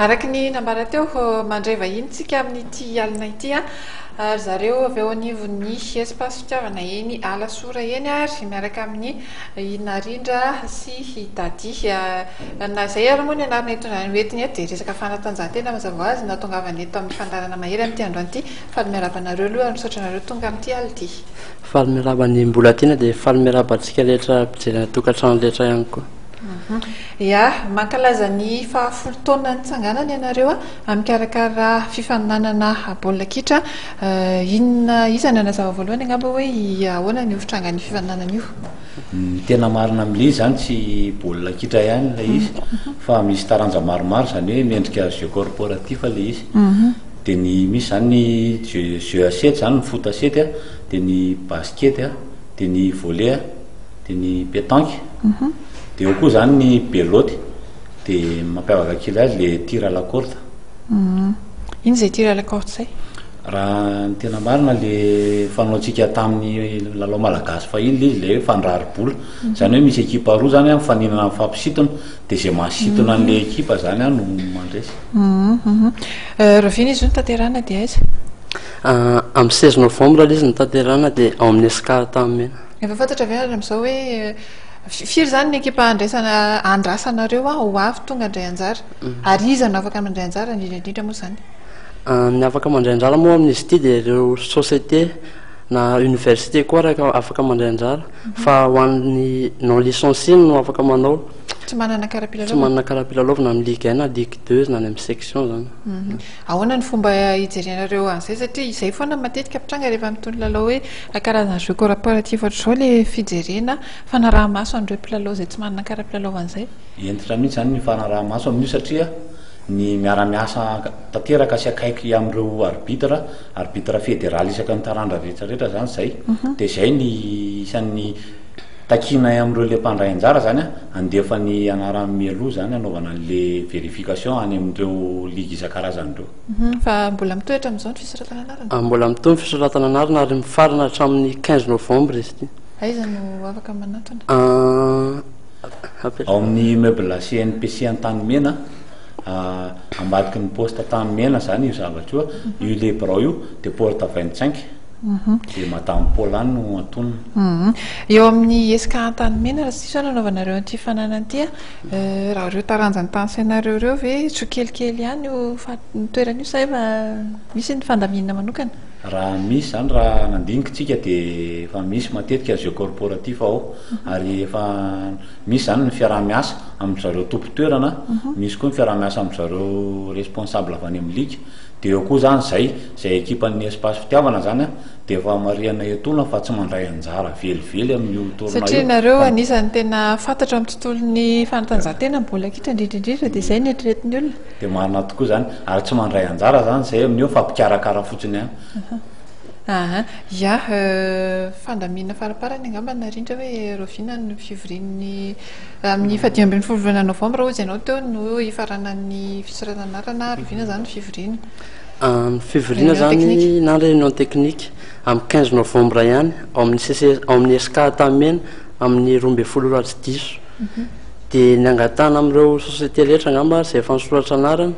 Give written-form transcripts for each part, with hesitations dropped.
Araka ny nambara teo, mandray vahiny tsika amin'ity alina ity ry zareo avy eo anivon'ny Espace Fitiavana eny Alasora eny ary miaraka amin'ny i Narindra sy i Dadi. Na izay ary moa ny anarana itondrany hoentiny eto dia resaka fanatanjahantena mazava ho azy no hahatongavany eto amin'ny fandaharana mahery amin'ity androany ity. Faly miarahaba anareo aloha ary misaotra anareo tonga amin'ity alina ity. Faly miarahaba an'i Mbolatiana dia faly miarahaba antsika rehetra mpijery any an-tokantrano rehetra ihany koa. Ya, mankalaza ny fahafolo taona nitsanganana ianareo mikarakara fifaninanana baolina kitra. Inona, iza no hanazava voalohany angamba hoe ahoana ny ho fitrangan'io fifaninanana io? Ny tena marina amin'ilay izy izany tsy baolina kitra ihany ilay izy fa misy taranja maromaro, izany hoe miendrika jeu corporatif ilay izy. Dia ny misy izany ny jeu jeu assiette izany, ny foot assiette, dia ny basket, dia ny volley. Dia ny pétanque, dia eo koa izany ny belote, dia ny mampiavaka kely azy ilay tir à la corde. Inona izay tir à la corde izay? Raha ny tena marina ilay fanaontsika tamin'ny lalao malagasy fahiny ilay izy ilay hoe fandraribola. Izany hoe misy ekipa roa izany mifaninana mifampisintona, dia izay mahasintona an'ilay ekipa izany no mandresy. Rahoviana izy io no tanterahina dia aiza? Amin'ny 16 novembre ilay izy no tanterahina dia ao amin'ny Esca Antanimena. Efa fantatra ve ary amin'izao hoe firy izany ny ekipa andraisana andrasanareo ho avy tonga handray anjara? Ary iza no afaka mandray anjara indrindra indrindra moa izany? Ny afaka mandray anjara moa amin'izy ity dia ireo société na université koa araka afaka mandray anjara fa ho an'ny non licencié no afaka manao. Tsy manana kara-pilalaovana? Tsy manana kara-pilalaovana amin'ny ligue 1 na ligue 2 na any amin'ny section izany. Ahoana ny fomba hijerenareo an'izay satria izay foana matetika mpitranga rehefa mitony lalao hoe karazana jeu corporatif ohatr'izao ilay fijerena fanaraha-maso an'ireo mpilalao izay tsy manana kara-pilalaovana izay. Hentitra mihitsy izany ny fanaraha-maso amin'io satria ny miara-miasa tanteraka sy akaiky amin'ireo arbitre, arbitre fédéral isaky ny taranja rehetra rehetra izany izay dia izay ny isan'ny takianay amin'ireo ilay mpandray anjara izany an. Handefa ny anarany mialoha izany hanaovana an'le verification any amin'ireo ligue isan-karazany ireo. Fa mbola mitohy hatramin'izao ny fisoratana anarana? Mbola mitohy ny fisoratana anarana ary mifarana hatramin'ny 15 novembre izy ity. Aiza no afaka manatona? Ao amin'ny immeuble CNPC Antanimena, ambadiky ny poste Antanimena izany io zavatra io, io le birao io dia porte 25. Dia Madame Paula no antonona. Eo amin'ny ESCA Antanimena raha tsy diso aho nanaovanareo an'ity fananana ity an, raha ireo taranja notanisainareo ireo ve tsy ho kelikely ihany io toerana io sa efa misy ny fandaminana manokana? Raha misy izany, raha nandinika isika dia efa misy matetika jeu corporatif ao ary efa misy izany ny fiaraha-miasa amin-dry zareo tompon-toerana, misy koa ny fiaraha-miasa amin-dry zareo responsable avy any amin'ny ligue. Dia eo koa izany izay, izay ekipan'ny Espace Fitiavana izany an, dia efa marihana etoana fa tsy mandray anjara velively amin'io tournoi io. Satria nareo anisan'ny tena fantatra amin'ny tontolon'ny fanatanjahantena, ny baolina kitra indrindra indrindra, dia izay no eritreretin'ny olona. Dia marina tokoa izany, ary tsy mandray anjara izany izay amin'io fa mpikarakara fotsiny ihany. Aha, ya, fandaminana faraparany angamba narindra hoe rahoviana ny fivorian'ny Amin'ny faha 15 volana novambra hozy ianao teo no hifaranan'ny fisoratana anarana, rahoviana izany ny fivoriana? Ny fivoriana izany na réunion technique amin'ny 15 novembre ihany ao amin'ny CC ao amin'ny SK Antanimena amin'ny 12 ora tsy diso. Dia ny angatahana amin'ireo société rehetra angamba izay efa nisoratra anarana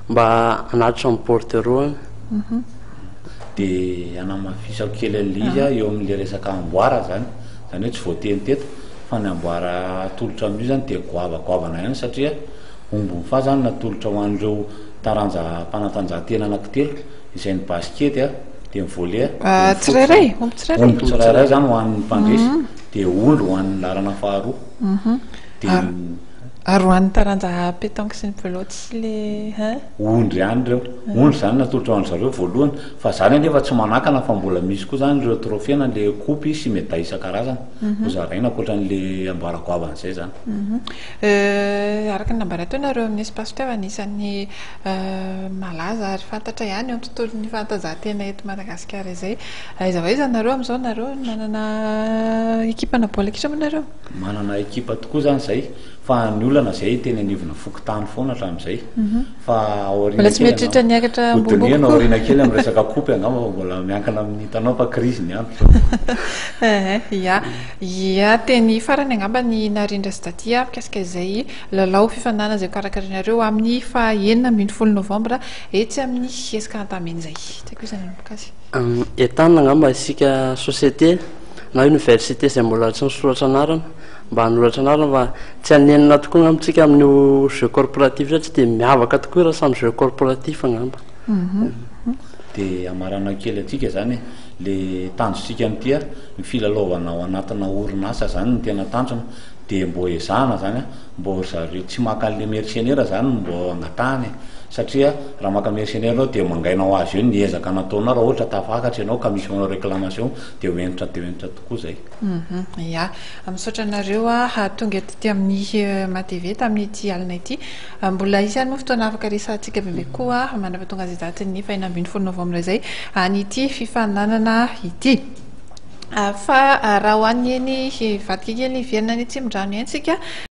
mba hanatitra ny bordereau any. Dia hanamafisako kely an'ilay izy eo amin'ilay resaka amboara izany, izany hoe tsy voateny teto. Fa ny amboara atolotra amin'io izany dia goavagoavana ihany satria omby mifaha izany natolotra ho an'ireo taranja mpanatanjahantena anankitelo izay ny basikety a, dia ny volley a, dia ny foot Tsirairay, omby tsirairay? Omby tsirairay izany ho an'ny mpandresy, dia ondry ho an'ny laharana faharoa. Dia Ary ho an'ny taranja pétanque sy ny belote sy le hein? Ondry ihany ireo. Ondry izany natolotra ho an-dry zareo voalohany. Fa izany anefa tsy manakana fa mbola misy koa izany ireo trophée na ilay coupe sy médaille isan-karazany. Ho zaraina ankoatra an'ilay amboara goavana izay izany. Araka ny nambara teo nareo amin'ny Espace Fitiavana anisan'ny malaza ary fantatra ihany eo amin'ny tontolon'ny fanatanjahantena eto Madagasikara izay. Aiza ho aiza nareo amin'izao nareo? Manana ekipana baolina kitra moa nareo? Manana ekipa tokoa izany izay. Fa ny olana zay teny anivona fokontany foana hatramin'izay. Fa aoriana Mbola tsy kely mieritreritra ny hiakatra ambony Hodinihana kokoa. aoriana kely amin'ny resaka coupe angamba fa mbola miankina amin'ny hitanao fa crise ny andro. Eh, ya. Ya, teny farany angamba ny Narindra sy Datia mikasika izay lalao fifaninanana izay hokarakarainareo amin'ny faha 16 novambra etsy amin'ny Esca Antamena izay. Tsy haiko iza no hanomboka azy. Entanina angamba isika société na université izay mbola tsy nisoratra anarana mba hanoratra anarana fa tsy hanenina tokoa angamba tsika amin'io jeu corporatif io, tsy dia miavaka tokoa raha samy jeu corporatif angamba. Dia hamarana kely antsika zany e, le tanjontsika amin'ity a, ny filalaovana ao anatina orinasa zany no tena tanjona, dia mbô ezahana zany a, mbô ry zareo tsy maka an'le mercenaire zany no mbô angatahana e, satria raha maka mercenaire ianao dia mangaina ho azy eo ny ezaka nataonao raha ohatra tafakatra ianao ka misy manao réclamation dia ho hentitra dia ho hentitra tokoa zay. Ya, misaotra anareo tonga taty amin'ny MATV tamin'ity alina ity. Mbola hisy ihany moa fotoana afaka resahantsika bebe kokoa mandra-pahatonga izay datin'ny faha 16 novambra izay an'ity fifaninanana ity. Fa raha ho an'ny eny hivadika kely hiverina any Atsimondrano ihany isika.